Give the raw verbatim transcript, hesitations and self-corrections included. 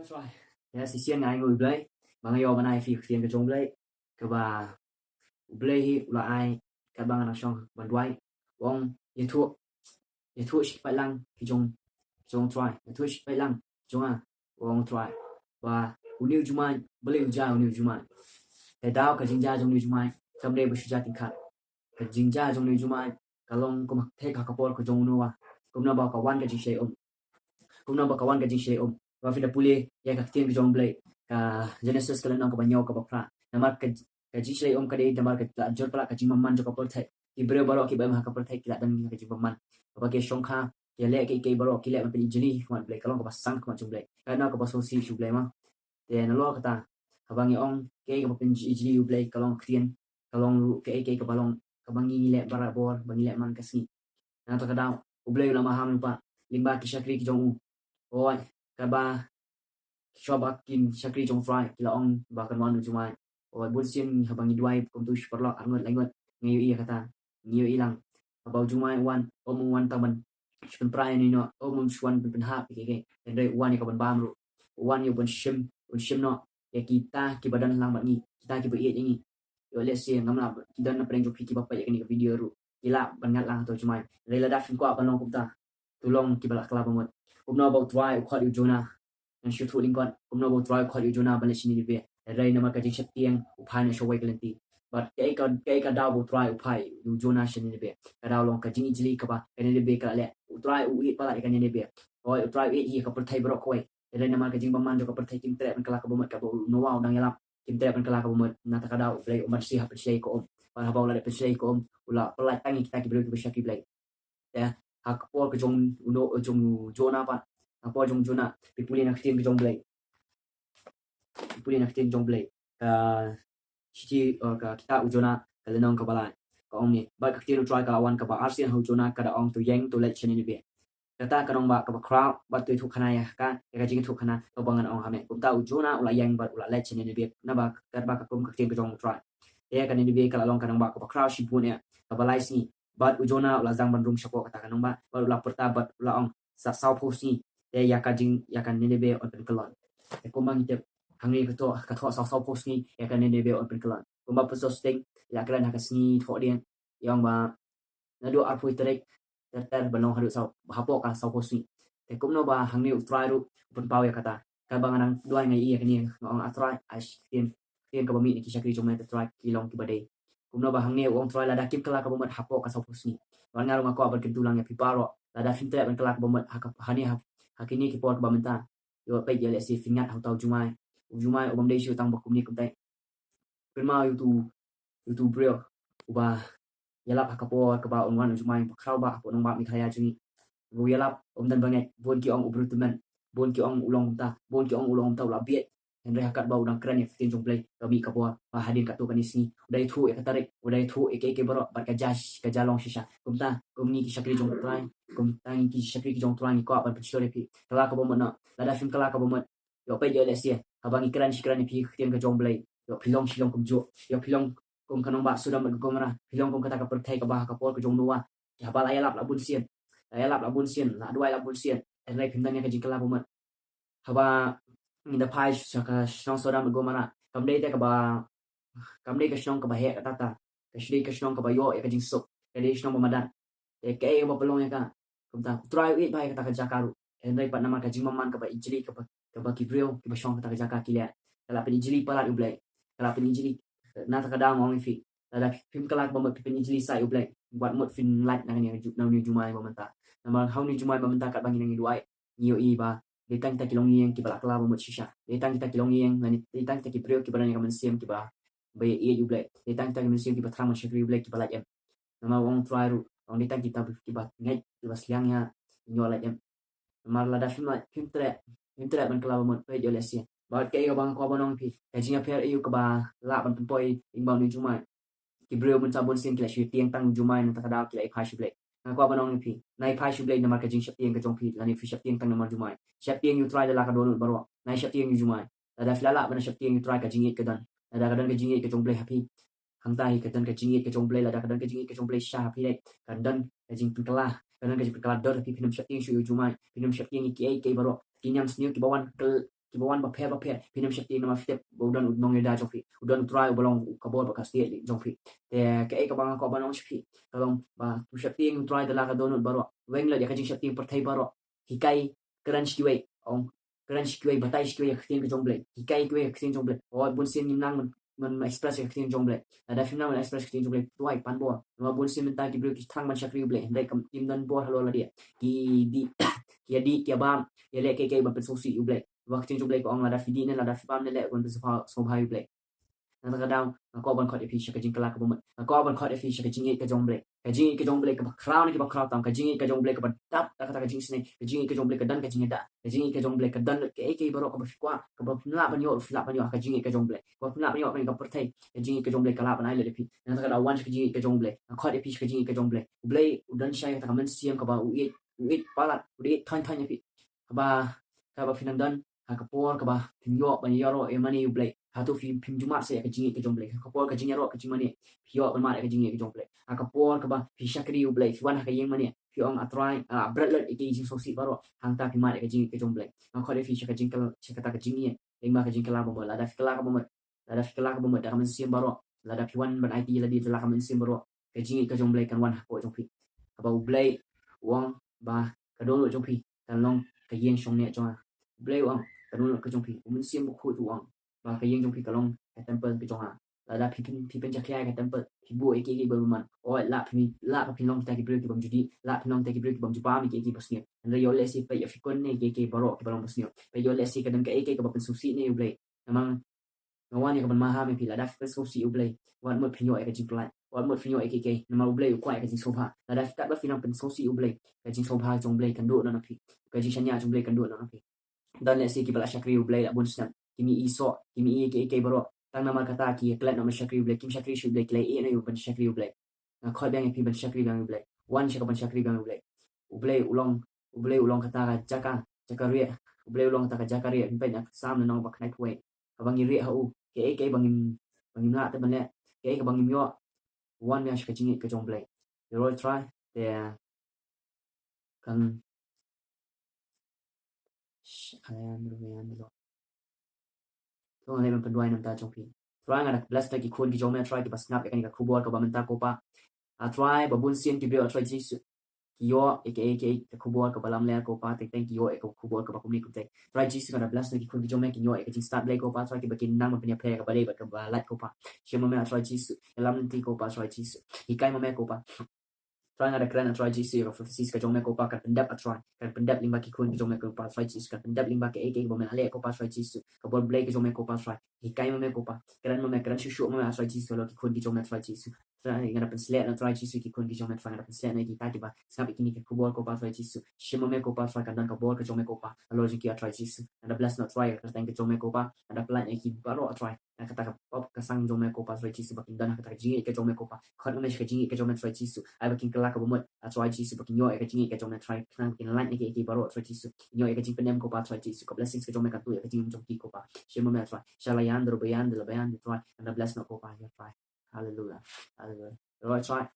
Trai. Ïa shisien nga ai nguh ïa U Blei ba nga ïoh ban ai ïa phi ka ktien ka jong U Blei, kaba U Blei hi u la ai katba nga nang shong ban duwai. U ong ïathuh, ïathuh sha ki paidlang ki jong, jong Trai, ïathuh sha ki paidlang jong nga, u ong Trai. Ba une u jumai, balei u jia une u jumai? Te daw ka jingjia jong une u jumai kam dei ba shu jia tyngkhat. Ka jingjia jong une u jumai ka long kum ha, thik ha ka por ka jong u Noah. Kumno ba ka wan ka jingshai um. Kumno ba ka wan ka jingshai um. Ba phi da pule ïa ka ktien ka jong U Blei, ka Genesis ka lynnong kaba hynñiew kaba phra. Namar ka, ka jingshai um ka dei namar ka la jur palat ka jingbymman jong ka pyrthei. Ki briew baroh kiba im ha ka pyrthei ki la don ka jingbymman. Kaba ki shongkha, ki leh kiei kiei baroh, ki leh ban pynjli khmat U Blei, ka long kaba sang khmat jong U Blei. Ka long kaba sngewsih sha U Blei ma. Te nalor kata, haba ngi ong kaei kaba pynjli U Blei ka long ktien, ka long ruh kaei kaei kaba long, kaba ngi leh barabor, ba ngi leh man ka sngi. Nangta ka daw U Blei u la maham lypa lyngba ki shakri ki jong u. Oi, kaba shuwa ba ki shakri jong Trai ki la ong ba kan wan u jumai. Oi, bun sien haba ngi duwai kumtu shi paralok, arngut laingut, ngi ïohi ïa kata, ngi ïohi lang. Haba u jumai u wan, um u wan tang ban shu pynpra ïano ïano, um u shu wan pyn, pynhap ïa kiei kiei. Hynrei u wan ïa ka ban bam ruh. U wan ïa u ban shim, u ban shim noh ïa kita kiba don lang bad ngi, kita kiba ïeit ïa ngi. Ïoh lehse ngam lah, ki don na pdeng jong phi kiba peit ïa kane ka video ruh ki lah ban ngat lang ha uto u jumai. Hynrei lada phin kwah ban long kumta, to long kiba la kylla ba mut. Kumno ba U Trai u khot ïa u Jonah, ngan shu ïathuh lyngkot, kumno ba U Trai u khot ïa u Jonah ban leit sha Nineveh. Hynrei namar ka jingsheptieng u phai noh sha kawei ka lynti. Bad kaei ka, kaei ka daw ba U Trai u phai ïa u Jonah sha Nineveh? Ka daw long ka jingijli kaba ka Nineveh ka la leh. U Trai u ïeit palat ïa ka Nineveh. Hooid, U Trai u ïeit ïa ka pyrthei baroh kawei. Hynrei namar ka jingbymman jong ka pyrthei kim treh ban kylla kaba mut, kaba u Noah u dang ïalap, kim treh ban kylla kaba mut. Nangta ka daw U Blei u ban shu hap pynshlei ïa ka um. Bad haba u la dep pynshlei ïa ka um, u la pyllait tang ïa kita ki briew kiba shakri Blei. Te ha ka por ka jong u No, jong u Jonah pat, ha ka por jong u Jonah, phi pule na ka ktien ka jong U Blei. Phi pule na ka ktien jong U Blei. Ka shithi, eh, ka kitab u Jonah, ka lynnong kaba lai, ka ong kumne: Bad ka ktien U Trai ka la wan kaba arsien ha u Jonah, ka da ong, to ïeng, to leit sha Nineveh. Kata ka nongbah kaba khraw, bad to ïathuhkhana ïa ka, ïa ka jingïathuhkhana kaba ngan ong ha me. Kumta u Jonah u la ïeng bad u la leit sha Nineveh, naba katba ka kum ka ktien ka jong U Trai. Te ka Nineveh ka la long ka nongbah kaba khraw shibun eh, kaba lai sngi. Bad u Jonah u la sdang ban rung shapoh kata ka nongbah, bad u la pyrta bad u la ong, sa sawphew sngi te ïa ka jing, ïa ka Nineveh yn pynkyllon. Te kumba ngi tip, hangne ka thoh, ka thoh sa sawphew sngi ïa ka Nineveh yn pynkyllon. Kumba pynshong sting, ïa kren ha ka sngi thoh dien, ïa ong ba naduh arphew tarik ter ter ban long haduh saw, hapoh ka sawphew sngi. Te kumno ba hangne U Trai ruh u pynpaw ïa kata. Katba nga nang duwai nga ïohi ïa kane, nga ong, A Trai, ai shi ktien, ktien kaba mih na ki shakri jong me, A Trai, ki long kiba dei. Kumno ba hangne u ong, Trai, lada kim kylla kaba mut hapoh ka sawphew sngi. Bad nga ruh nga kwah ban kyntu lang ïa phi baroh, lada phim treh ban kylla kaba mut ha ka, hangne ha, ha kine ki por kiba mynta, ïoh peit ïa lehse phin ngat ha uta u jumai. U jumai u bym dei shuh tang ba kumne kumtai. Kynmaw ïa utu, ïa utu u briew uba ïalap ha ka por kaba un wan u jumai ba khraw bha hapoh nongbah Meghalaya jong ngi. Uba u ïalap, um don ba ngeit, bun ki ong u briew tymmen, bun ki ong u long kumta, bun ki ong u long kumta, u la bieit. Hynrei ha katba u dang kren ïa ka ktien jong U Blei, ka mih ka bor ba hadien katto katne sngi u dei ïathuh ïa ka tarik, u dei ïathuh ïa kiei kiei baroh, bad ka jia, ka jia long shisha. Kumta kum ngi ki shakri jong U Trai, kumta ngi ki shakri ki jong U Trai, ngi kwah ban pynshlur ïa phi, kylla kaba mut noh. Lada phim kylla kaba mut, ïoh peit ïoh lehse haba ngi kren shi kren ïa phi ka ktien ka jong U Blei, ïoh phi long shilong kumjuh, ïoh phi long kum ka nongbah Sodom bad Gomorrah, phi long kum kata ka pyrthei kaba ha ka por ka jong u Noah. Haba la ïalap la bunsien, la ïalap la bunsien, la duwai la bunsien, hynrei phim don ïa ka jingkylla ba mut. Haba ngi da phai sha ka shnong Sodom bad Gomorrah, kam dei te kaba, kam dei ka shnong kaba heh katta katta, ka dei ka shnong kaba ïoh ïa ka jingsuk, ka dei ka shnong ba madan. Te kaei kaba pynlong ïa ka? Kumta U Trai u ïeit bha ïa kata ka jaka ruh. Hynrei pat namar ka jingbymman kaba ijli, kaba, kaba ki briew kiba shong ha kata ka jaka ki leh, ka la pynijli palat ïa U Blei. Ka la pynijli. Nangta ka daw nga ong ïa phi, lada phim kylla kaba mut, phi pynijli sha U Blei, wat mut phin lait na kane ka ju, na une u jumai ba mynta. Namar ha une u jumai ba mynta katba ngi nang ïa duwai, ngi ïohi ba dei tang kita ki longïing kiba la kylla ba mut shisha. Dei tang kita ki longïing, lane dei tang kita ki briew kiba don ïa ka mynsiem kiba, ba ïeit ïa U Blei. Dei tang kita ki mynsiem kiba thrang ban shakri U Blei kiba lait em. Namar u ong U Trai ruh, u ong dei tang kita kiba ngeit, kiba sliang ïa, ïoh lait em. Namar lada phim lait, phim treh, phim treh ban kylla ba mut, peit ïoh lehse. Bad kaei kaba nga kwah ban ong ïa phi, ka jingïapher aïu kaba lah ban pynpoi lyngba une u jumai? Ki briew mynta bun sien ki la shu tieng tang u jumai, nangta ka daw ki la ïa phai sha U Blei. Nga kwah ban ong ïa phi, nai phai sha U Blei namar ka jingsheptieng ka jong phi, lane phi sheptieng tang namar jumai? Sheptieng ïa U Trai da la ka dohnud baroh. Nai sheptieng ïa u jumai. Lada phi la lah ban sheptieng ïa U Trai, ka jingïeit ka don. Lada ka don ka jingïeit ka jong U Blei ha phi, hangta hi ka don ka jingïeit ka jong U Blei. Lada ka don ka jingïeit ka jong U Blei shisha ha phi, dei ka don ka jingpynkylla, ka don ka jingpynkylla doh ha phi. Phin ym sheptieng shuh ïa u jumai, phin ym sheptieng ïa kiei kiei baroh. Ki niam sniew kiba wan kyl, kiba wan bapher bapher, phin ym sheptieng namar phi tip ba u don u nongïada jong phi, u don u Trai uba long ka bor bad ka stieh jong phi. Te kaei kaba nga kwah ban ong sha phi ka long ba to sheptieng u Trai da la ka dohnud baroh, weng lut ïa ka jingsheptieng pyrthei baroh. Hikai, kren sha kiwei, ong, kren sha kiwei, batai sha kiwei ïa ka ktien ka jong U Blei. Hikai kiwei ïa ka ktien jong U Blei. Oh, bun sien ngim nang ban, ban express ïa ka ktien jong U Blei. Lada phim nang ban express ïa ka ktien jong U Blei, duwai, pan bor. Namar bun sien mynta ki briew ki thrang ban shakri U Blei, hynrei kam, kim don bor halor lade. Ki dih, ki ïa dih, ki ïa bam, ïa leh kaei kaei ban pynsngewsih ïa U Blei. Namar ka ktien jong U Blei ka ong, lada phi dih ne lada phi bam ne, leh ban pynsngewbha, sngewbha ïa U Blei. Nangta ka daw nga kwah ban khot ïa phi sha ka jingkylla kaba mut. Nga kwah ban khot ïa phi sha ka jingïeit ka jong U Blei. Ka jingïeit ka jong U Blei kaba khraw ne kaba khraw tam, ka jingïeit ka jong U Blei kaba dap da kata ka jingisynei, ka jingïeit ka jong U Blei ka don ka jingïada, ka jingïeit ka jong U Blei ka don lut kaei kaei baroh kaba phi kwah, kaba phim lah ban ïoh, phi lah ban ïoh ha ka jingïeit ka jong U Blei. Kaba phim lah ban ïoh ha ka pyrthei, ka jingïeit ka jong U Blei ka lah ban ai lut ïa phi. Nangta ka daw wan sha ka jingïeit ka jong U Blei. Nga khot ïa phi sha ka jingïeit ka jong U Blei. U Blei u don shai kata ka mynsiem kaba u ïeit, u ïeit palat, u dei ïeit thaiñ thaiñ ïa phi. Kaba, kaba phin nang don ha ka por kaba phin ïoh ban ïaroh ïa mane U Blei. Hato phi, phim ju mad seh ïa ka jingïeit ka jong U Blei? Ha ka por ka jingïaroh ka jingmane phi ïoh ban mad ïa ka jingïeit ka jong U Blei. Ha ka por kaba phi shakri U Blei, phi wan ha ka ïing mane, phi ong, A Trai, ah, bret lut ïa ki jingsngewsih baroh, hangta phi mad ïa ka jingïeit ka jong U Blei. Nga khot ïa phi sha ka jingkyl-, sha kata ka jingïeit, lyngba ka jingkylla ba mut. Lada phi kylla kaba mut, lada phi kylla kaba mut da ka mynsiem baroh, lada phi wan ban aiti ïa lade da la ka mynsiem baroh, ka jingïeit ka jong U Blei kan wan hapoh jong phi. Kaba U Blei u ong ba ka dohnud jong phi kan long ka ïing shongneh jong nga. U Blei u ong ka dohnud ka jong phi. U Mynsiem Bakhuid u ong ba ka ïing jong phi ka long ka temple ka jong nga. Lada phi pyn, phi pynjakhlia ïa ka temple, phi buh ïa kiei kiei ba bymman, oh, lah phi, lah ba phin long kita ki briew ki bym ju dih, lah phin long kita ki briew ki bym ju bam ïa kiei kiei basniew. Hynrei ïoh lehse peit ïa phi kynne ïa kiei kiei baroh kiba long basniew. Peit ïoh lehse ka don kaei kaei kaba pynsngewsih ne U Blei. Namar nga wan ïa ka ban maham ïa phi, lada phi pynsngewsih U Blei, wat mut phin ïoh ïa ka jingpyllait, wat mut phin ïoh ïa kiei kiei, namar U Blei u kwah ïa ka jingsngewbha. Lada phi, katba phi nang pynsngewsih U Blei, ka jingsngewbha jong U Blei kan duh noh na phi, ka jingshaniah jong U Blei kan duh noh na phi. Don lehse kiba la shakri U Blei la bun snem, kim ïohi soh, kim ïohi ïa kiei kiei baroh, tang namar kata ki ïa klet noh ban shakri U Blei, kim shakri shuh U Blei, ki la ïeh noh ïa u ban shakri U Blei. Nga khot biang ïa phi ban shakri biang ïa U Blei. Wan sha ka ban shakri biang ïa U Blei. U Blei u long, U Blei u long kata ka jaka, jaka rieh. U Blei u long kata ka jaka rieh. Pynpeit na Salm lynnong ba khyndai phew wei. Kaba ngi rieh ha u, kaei kaei ba ngim, ba ngim lah te ban leh, kaei kaba ngim ïoh, wan biang sha ka jingïeit ka jong U Blei. Ïaroh Trai, te kan Sh-, ayan, rumian, dilo. To nga leh ban pynduwai na ka bynta jong phi. Trai, nga da bless na ki khun ki jong me, Trai, kiba sngap ïa kane ka khubor kaba mynta, ko Pa. A Trai, ba bun sien ki briew, a Trai Jisu, ki ïoh ïa ka, ïa ka, ïa ka khubor kaba lamler, ko Pa, teng teng ki ïoh ïa ka khubor kaba kumne kumtei. Trai Jisu, nga da bless na ki khun ki jong me, ki ïoh ïa ka jingstad Blei, ko Pa, Trai, kiba kin nang ban pynïapher ïa ka ba dei bad kaba lait, ko Pa. Shim ma me, a Trai Jisu, ïalam lynti, ko Pa, Trai Jisu. Hikai ma me, ko Pa. Trai, nga da kren, a Trai Jisu, ïa ka prophecies ka jong me, ko Pa, kan pyndep, a Trai. Kan pyndep lyngba ki khun ki jong me, ko Pa, Trai Jisu, kan pyndep lyngba kaei kaei kaba me la leh, ko Pa, Trai Jisu. Ka bor Blei ka jong me, ko Pa, Trai. Hikai ma me, ko Pa. Kren ma me, kren shuh shuh ma me, a Trai Jisu, halor ki khun ki jong me, Trai Jisu. Trai, nga da pynshlur na, Trai Jisu, ki khun ki jong me, Trai, nga da pynshlur na kita kiba sngap ïa kine ki khubor, ko Pa, Trai Jisu. Shim ma me, ko Pa, Trai, kan don ka bor ka jong me, ko Pa, halor jong ki, a Trai Jisu. Nga da bless na, Trai, ka kyrteng ka jong me, ko Pa. Nga da pynlait ïa ki baroh, a Trai. Na kata ka pop ka sang jong me, ko Pa, Trai Jisu, ba kin don ha kata ka jingïeit ka jong me, ko Pa. Khot ma me sha ka jingïeit ka jong me, Trai Jisu. Ai ba kin kylla kaba mut, a Trai Jisu, ba kin ïoh ïa ka jingïeit ka jong me, Trai, khnang ba kin lait na kiei kiei baroh, Trai Jisu. Kin ïoh ïa ka jingpyndem, ko Pa, Trai Jisu. Ka blessings ka jong me kan tuh ïa ka jingim jong ki, ko Pa. Shim ma me, Trai. Shala yan dro bayan dro bayan, Trai. Nga da bless na, ko Pa, ïa Trai. Hallelujah. Hallelujah. Lord, Trai.